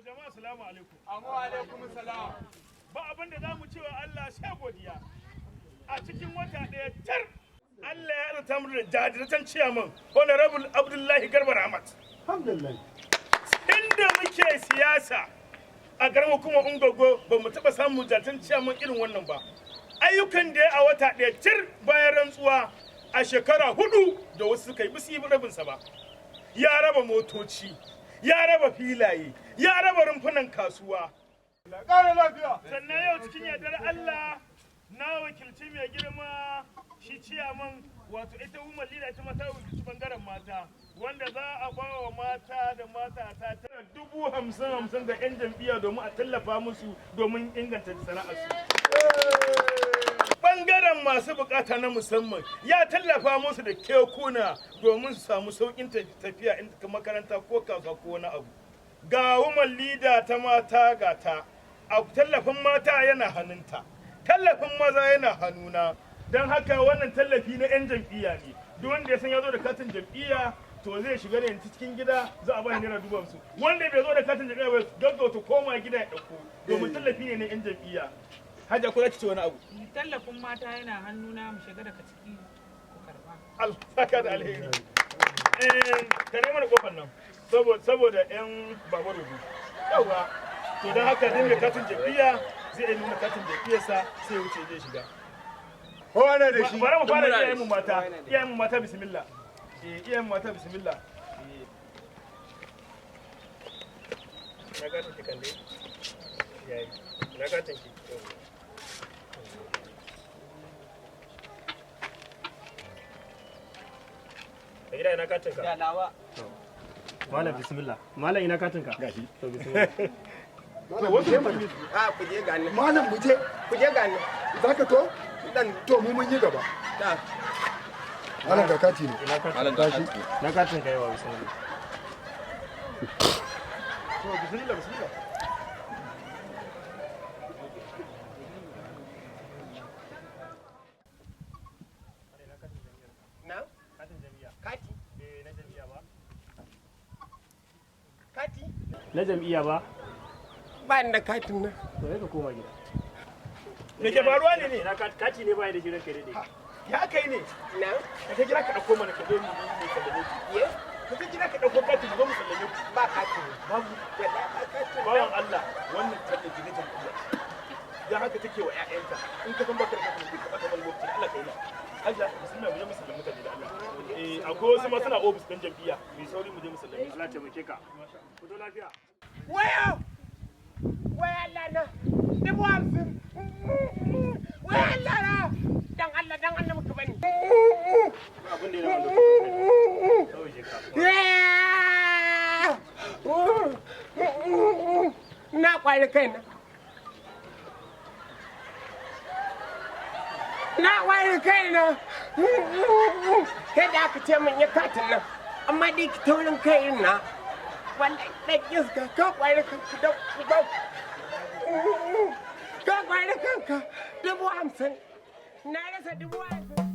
To jama'a, assalamu alaikum. Amma alaikum salam. Ba abin da za mu cewa Allah sai godiya. A cikin wata ɗaya tar Allah ya azurta mu da jajirtaccen ciyaman, Honorable Abdullahi Garba Rahmat. Alhamdulillah. Inda muke siyasa a garin hukumar Ungogo, ba mu taɓa samun jajirtaccen ciyaman irin wannan ba. Ayyukan da ya a wata ɗaya tir bayan rantsuwa, a shekara 4 da wasu suka yi bisu yi rabinsa ba. Ya raba motoci, ya raba filaye, ya raba rumfunan kasuwa. Ƙara lafiya. Sannan yau, cikin yardar Allah, na wakilci mai girma shi ciyaman, wato ita woman leader, ita mata wakilci bangaren mata, wanda za a ba wa mata da matasa tara 50,000 50 ga 'yan jam'iyya domin a tallafa musu domin inganta sana'arsu. Bangaren masu bukata na musamman, ya tallafa musu da kekuna domin su samu saukin tafiya in makaranta ko kasuwa ko wani abu. Ga woman leader ta mata, ga ta a tallafin mata yana hannunta, tallafin maza yana hannuna. Don haka wannan tallafi na 'yan jam'iyya ne. Duk wanda ya san ya zo da katin jam'iyya, to zai shiga ne cikin gida, za a ba shi ₦50,000. Wanda bai zo da katin jam'iyya ba, gaggauta koma gida ya ɗauko, domin tallafi ne na 'yan jam'iyya. Hajja, ko za ki ce wani abu? Tallafin mata yana hannuna, mu shiga daga ciki ku karba. Allah saka da alheri. Eh, tare mana kofar nan saboda yan baba rubu yawa. To don haka din mai katin jam'iyya zai iya nuna katin jam'iyyarsa, sai ya wuce zai shiga. Kowa na da shi. Bari mu fara iyayen mu mata. Iyayen mu mata, bismillah. Eh, iyayen mu mata, bismillah. Eh. Na katin ki kalle yayi, na katin ki. Da gida, ina katin ka? Nawa. Malam, bismillah. Malam, ina katin ka? Gashi. To, bismillah. Malam, mu je mana. A, ku je gani. Malam, mu je. Ku je gani. Za ka to? Dan. To, mu mun yi gaba. Ta. Malam, ga kati ne. Ina katin? Tashi. Na katin ka yawa, bismillah. To, bismillah, bismillah. Na? Katin jam'iyya. Kati. Eh, na jam'iyya ba. Kati. Na jam'iyya ba. Ba ni da katin nan. To, sai ka koma gida. Me ke faruwa ne ne? Ina kati ne bai da shi, ranka dai. Ya kai ne? Na? Ka ta gida ka dauko mana, ka zo mu sallame ki. Ye? Ka ta gida ka dauko kati, mu zo mu sallame ku. Ba katin. Babu? Wallahi ba katin. Bawan Allah, wannan tallafi na jam'iyya dan haka take wa ƴaƴanta. In ka san baka da katin, duka bata wani lokaci. Allah kai na. Hajja, bismillah, mu je mu sallame mutane da Allah. Eh, akwai wasu ma suna ofis ɗin jam'iyya. Mu sauri mu je mu sallame su. Allah taimake ka. Fito lafiya. Wayo! Wai Allah na! 50,000! Wai Allah na! Dan Allah, dan Allah muka bani. Abin da yana wanda kawai je ka. Na kwari kaina. Na kwari kaina. Sai da aka ce min ya katin nan. Amma dai ki taurin kai na. Wallahi ɗan iska, ka kwari kanka da uban. Ka kwari kanka 50,000. Na rasa 50,000.